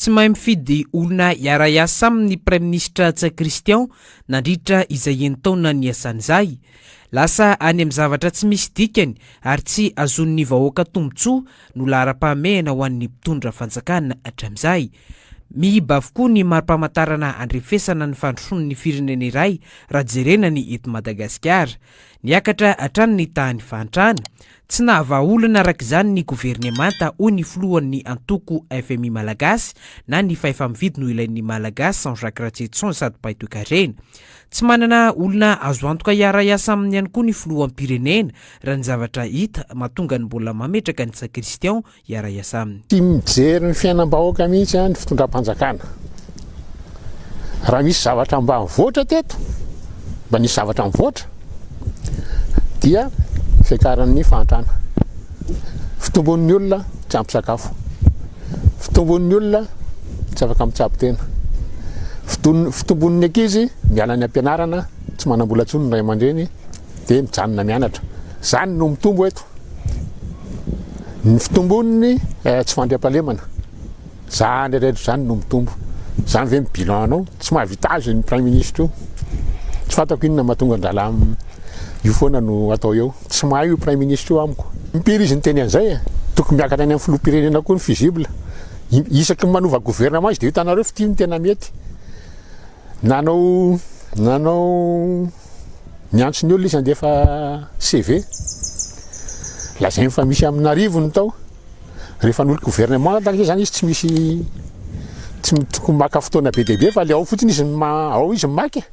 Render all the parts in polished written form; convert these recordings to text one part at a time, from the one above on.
Tsy mahay mifidy olona hiara-hiasa aminy ny Praiminisitra Ntsay Christian nandritra izay enin-taona niasany izay. Lasa any amin'ny zavatra tsy misy dikany ary tsy ahazoan'ny vahoaka tombontsoa no laharam-pahamehana ho an'ny mpitondra fanjakana hatramin'izay. Miiba avokoa ny mari-pamantarana handrefesana ny fandrosoan'ny firenena iray raha jerena ny eto Madagasikara. Niakatra hatrany ny tahan'ny fahantrana. Tsy nahavaha olana araka izany ny governemanta, hoy ny filohan'ny antoko FMI Malagasy na ny fahefa-mividy no ilain'ny Malagasy, Jean Jacques Ratsietison sady mpahay toekarena. Tsy manana olona azo antoka hiara-hiasa aminy ihany koa ny filoham-pirenena, raha ny zavatra hita, mahatonga ny mbola mametraka an'i Ntsay Christian hiara-hiasa aminy. Tsy mijery ny fiainam-bahoaka mihitsy ny fitondram-panjakana. Raha misy zavatra mba mivoatra teto, mba nisy zavatra mivoatra, dia fiakaran'ny fahantrana. Fitombon'ny olona tsy ampy sakafo. Fitombon'ny olona tsy afaka mitsabo tena. Fitombon'ny ankizy miala any am-pianarana, tsy manam-bola intsony ny ray aman-dreny dia mijanona mianatra. Izany no mitombo eto. Ny fitombon'ny tsy fandriampahalemana. Zany rehetra zany no mitombo. Zany ve ny bilan anao? Tsy mahavita azy ny prime ministre io. Tsy fantako inona mahatonga an-drahalahy io foana no atao eo. Tsy mahay io prime ministre io amiko. Impiry izy niteny an'izay e? Tokony miakatra any amin'ny filoham-pirenena koa ny fusible. Isaky ny manova gouvernement izy dia hitanareo fa ity no tena mety. Nanao nanao niantso ny olona izy handefa CV. Lazainy fa misy amin'arivony tao. Rehefa nolo gouvernement zany zany izy tsy misy tsy tokony maka fotoana be dia be fa le ao fotsiny izy ao izy maka e.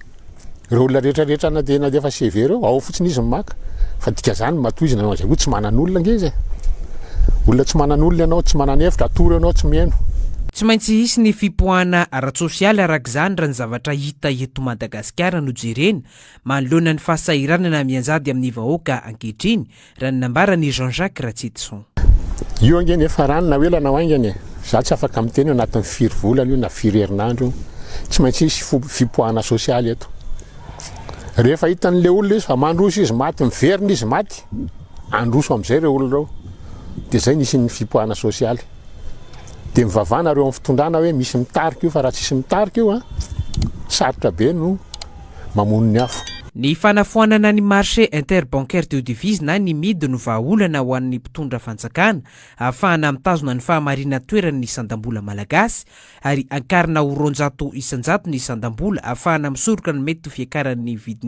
Ireo olona rehetra rehetra nandeha nandefa CV ireo ao fotsiny izy maka. Fa dika zany matoa izy nanao an'izay koa tsy manan'olona ange izy e. Olona tsy manan'olona ianao, tsy manana hevitra, atoro ianao tsy mihaino. Tsy maintsy hisy ny fipoahana ara-tsosialy araka izany raha ny zavatra hita eto Madagasikara no jerena manoloana ny fahasahiranana mianjady amin'ny vahoaka ankehitriny raha ny nambaran'i Jean Jacques Ratsietison. Io ange nefa rano na ho ela na ho haingana e! Za tsy afaka miteny hoe anatin'ny firy volana io na firy herinandro io. Tsy maintsy hisy fipoahana sosialy eto. Rehefa hitan'le olona izy fa mandroso izy maty, miverina izy maty, handroso amin'izay ireo olona ireo. Dia zay nisian'ny fipoahana sosialy. Dia mivavaha nareo amin'ny fitondrana hoe misy mitarika io fa raha tsisy mitarika io an, sarotra be no mamono ny afo. Ny fanafoanana ny marché interbancaire de devise na ny mid no vahaolana ho an'ny mpitondra fanjakana ahafahana mitazona ny fahamarinan-toeran'ny sandam-bola malagasy ary ankarina ho 200% ny sandam-bola ahafahana misoroka ny mety ho fiakaran'ny vidin'ny.